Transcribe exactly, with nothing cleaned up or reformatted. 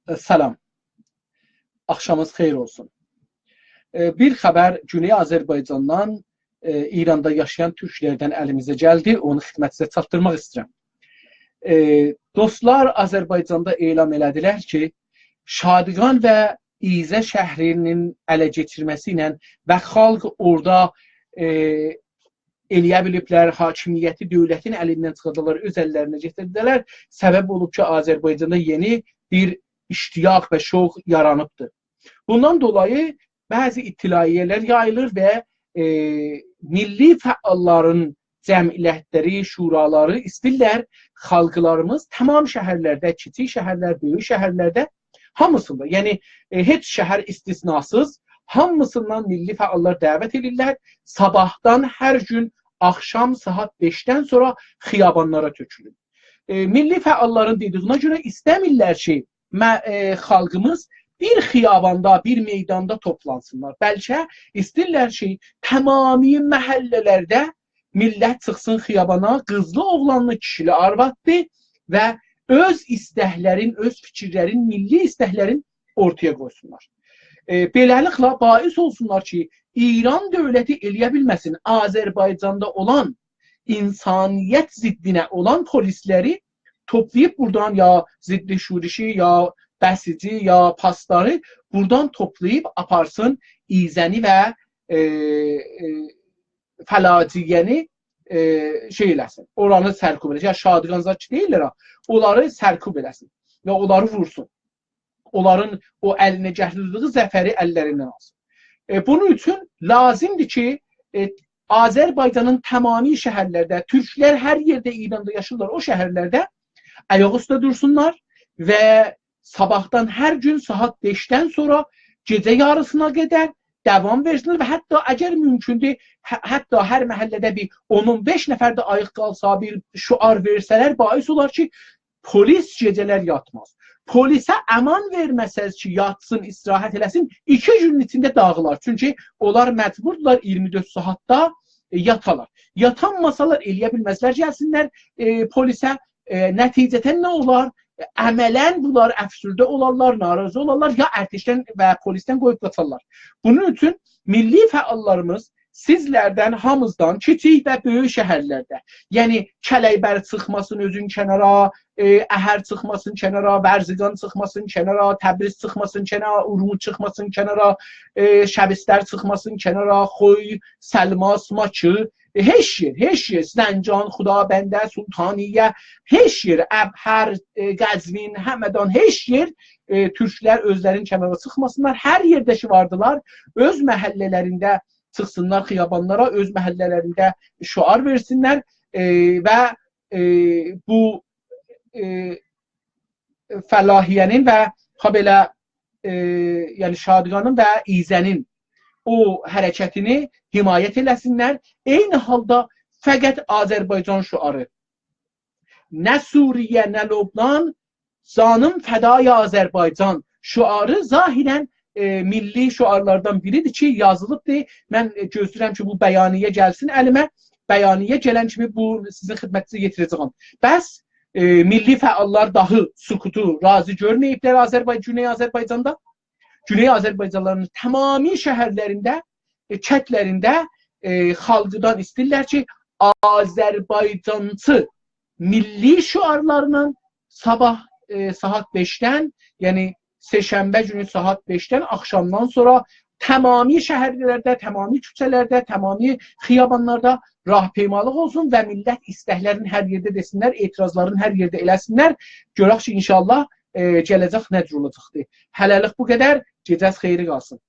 ائ، سلام. آخشامینیز خئییر اولسون. ائ، بیر خبر گونئی آذربایجاندان، ائ، ایراندا یاشایان تورکلردن الیمیزه گلدی. اونو خدمتینیزه چاتدیرماق ایسته‌ییرم. ائ، دوستلار آذربایجاندا اعلان ائله‌دیلر کی، شادگان و ایذه شهری‌نین اله کئچیرمه‌سی ایله و خالق اورادا، ائ، ائلیه بیلیبلر، حاکمیتی دؤولتین الیندن چیخاردالار، اؤز اللرینه گتیردیلر. سبب اولوب کی، آذربایجاندا یئنی بیر اشتیاق و شوق یارانیبدیر. بوندان دولایی بعضی اطلاعیه‌لر یاییلیر و، ائ، میللی فعاللارین جمعیتلری، شورالاری ایسته‌ییرلر، خالقلاریمیز تمام شهرلرده، کیچیک شهرلر، بؤیوک شهرلرده، هامیسیندا، یعنی، ائ، هئچ شهر استثناسیز، هامیسیندان میللی فعاللار دعوت ائدیرلر. صاباحدان هر گون آخشام ساعت بئشدن سونرا خیابانلارا تؤکولون. ائ، میللی فعاللارین دئدیگینه گؤره ایسته‌میرلر کی، مه-، ائ، خالقیمیز بیر خیاباندا، بیر میداندا توپلانسینلار. بلکه ایسته‌ییرلر کی، تمامی محله‌لرده میللت چیخسین خیابانا، قیزلی اوغلانلی، کیشیلی آروادلی و اؤز ایستکلرین، اؤز فیکیرلرین، میللی ایستکلرین اورتایا قویسونلار. ائ، بئله‌لیکله باعث اولسونلار کی، ایران دؤولتی ائلیه بیلمه‌سین آذربایجاندا اولان انسانیت ضدینه اولان پلیسلری توپلاییب بورادان یا ضد شورشی، یا بسیجی، یا پاسداری بورادان توپلاییب آپارسین ایذه‌نی و، ائ، ائ، فلاحیه‌نی، ائ، شئی ائله‌سین. اورانی سرکوب ائله‌سین. یا شادگان زاد کی دئییرلر ها، اونلاری سرکوب ائله‌سین. و اونلاری وورسون. اونلارین او الینه گتیردیگی ظفری اللریندن آلسین. ائ، بونون اوچون لازیمدیر کی، ائ، آذربایجانین تمامی شهرلرده، تورکلر هر یئرده ایراندا یاشاییرلار، او شهرلرده آیاق اوسته دورسونلار و صاباحدان هر گون ساعت بئشدن سونرا گئجه یاریسینا قدر داوام وئرسینلر و حتی اگر مومکوندور، ح-، حتی هر محله‌ده بیر اون اون بئش نفر ده آییق قالسا، بیر شعار وئرسه‌لر، باعث اولار کی، پلیس گئجه‌لر یاتماز. پلیسه امان وئرمه‌سز کی، یاتسین، استراحت ائله‌سین، ایکی گونون ایچینده داغیلار. چونکی اونلار مجبوردولار ایگیرمی دؤرد ساعاتدا، ائ، یاتالار. یاتانماسالار، ائلیه بیلمزلر گلسینلر، ائ، پلیسه. ائ، نتیجه‌ده نه اولار؟ عملاً بونلار افسرده اولارلار، ناراضی اولارلار، یا ارتشدن و پلیسدن قویوب قاچارلار. بونون اوچون میللی فعاللاریمیز سیزلردن، هامیزدان، کیچیک و بؤیوک شهرلرده، یعنی کلیبر چیخماسین اؤزون کنارا، ائ، اهر چیخماسین کنارا، ورزگان چیخماسین کنارا، تبریز چیخماسین کنارا، اورمو چیخماسین کنارا، ائ، شبستر چیخماسین کنارا، خوی، سلماس، ماکی، ائ، هئچ یئر، هئچ یئر، زنجان، خدابنده، سلطانیه، هئچ یئر، ابهر، ائ، قزوین، همدان، هئچ یئر، ائ، تورکلر اؤزلرینین کنارا چیخماسینلار. هر یئرده کی واردیلار، اؤز محله‌لرینده چیخسینلار خیابانلارا، اؤز محله‌لرینده شعار وئرسینلر، ائ، و، ائ، بو، ائ، فلاحیه‌نین و هابئله، ائ، یعنی شادگانین و ایذه‌نین او حرکتینی حمایت ائله‌سینلر. عینی حالدا فقط آذربایجان شعاری. نه سوریه، نه لبنان، جانیم فدای آذربایجان شعاری ظاهراً، ائ، میللی شعارلاردان بیریدیر کی، یازیلیبدیر. من، ائ، گؤزله‌ییرم کی، بو بیانیه گلسین الیمه. بیانیه گلن کیمی بو سیزین خدمتینیزه یئتیره‌جه‌یم. بس، ائ، میللی فعاللار داهی سکوتو راضی گؤرمه‌ییبلر آذربای-، گونئی آذربایجاندا. گونئی آذربایجانلارین تمامی شهرلرینده، ائ، کندلرینده، ائ، خالقدان ایسته‌ییرلر کی، آذربایجانچی میللی شعارلارینان صاباح، ائ، ساعت بئشدن، یعنی سه‌شنبه گونو ساعت بئشدن آخشامدان سونرا تمامی شهرلرده، تمامی کوچه‌لرده، تمامی خیابانلاردا راهپیمالیق اولسون و میللت ایستکلرینی هر یئرده دئسینلر، اعتراضلارینی هر یئرده ائله‌سینلر. گؤرک کی، ان‌شاءالله، ائ، گله‌جک نه جور اولاجاقدیر. هله‌لیک بو قدر، گئجه‌ز خئیره قالسین.